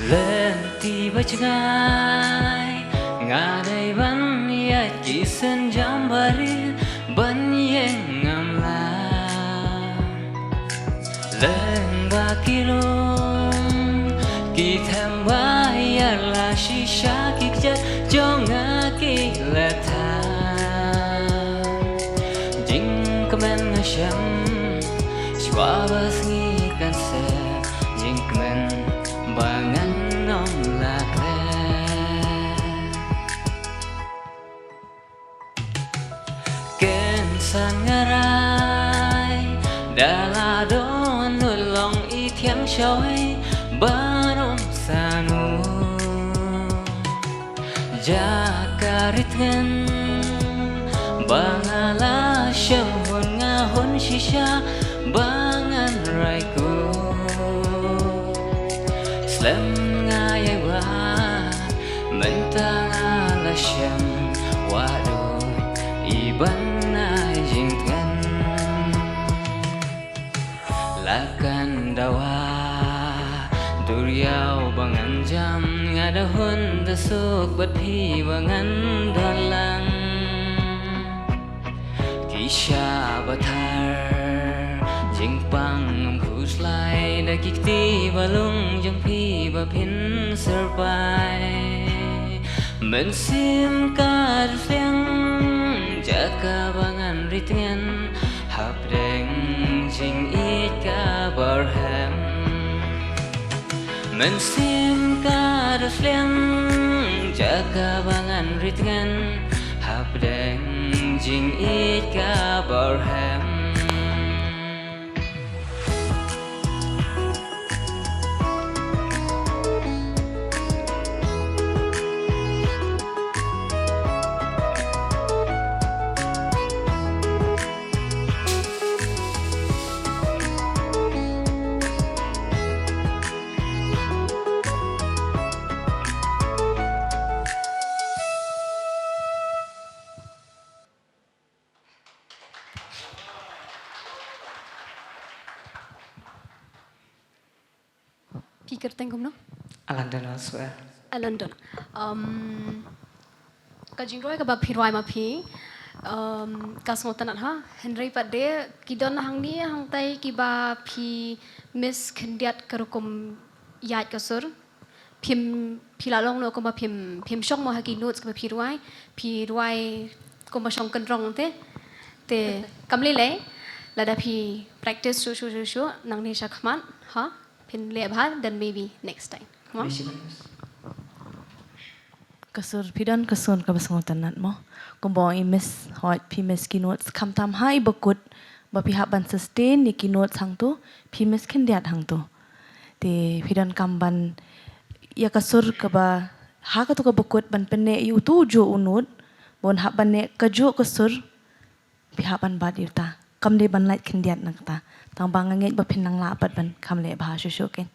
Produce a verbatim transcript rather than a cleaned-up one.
Lynti ba jngai, nga dei ban ïaid ki sienjam barit ban ïeng amla. Lyngba ki lum, ki them ba ïar la shisha ki kjat jong nga ki la thang. Jingkmen nga shem, shuwa ba sngi kan seh, jingkmen ba ngan ym la klet. Kynsan nga rai, da la don u long i thiang shawei, ban ym sanu. Jaka rit ngan, ba nga la shem hun nga hun shisha, ba ngan rai ku. Slem nga ïa wa, mynta nga la shem, wa du i ban ai jingtngen. La kan dawa, duriaw ba ngan jam, nga da hun da suk bad phi ba ngan don lang. Ki sha ba thar, jingpang ym khuslai, da ki kti ba lung jong phi ba phin syrpai. Mynsiem ka dusliang, jaka ba ngan rit ngan, hapdeng jingïeit ka bor hem. Mynsiem ka dusliang, jaka ba ngan rit ngan, hapdeng jingïeit ka bor hem. Phi kyrteng kumno? Alan Donald Swer. Alan Don. Um, ka jingrwai kaba phi rwai ma phi, um, ka sngewtynnat ha. Hynrei pat de ki don hangne hangtai kiba phi miss khyndiat ka rukom ïaid ka sur. Phim, phi la long noh kumba phim, phim shong mo ha ki notes kaba phi rwai, phi rwai kumba shong kynrong te. Te kam lei lei, lada phi practice shuh shuh shuh shuh, nangne sha khmat, ha, phin leh bha, then maybe next time. Mo? Ka sur phi don ka sur kaba sngewtynnat mo. Kumba ong i miss, hooid phi miss ki notes, khamtam ha iba kut, ba phi hap ban sustain ïa ki notes hangto, phi miss khyndiat hangto. Te phi donkam ban ïa ka sur kaba ha kato kaba kut ban pynneh ïa uto u juh u note, ban hap ban neh ka juh ka sur, phi hap ban bat ïa uta. Kam dei ban lait khyndiat na kata. Tang ba nga ngeit ba phin nang lah pat ban kham leh bha shuh shuh kein.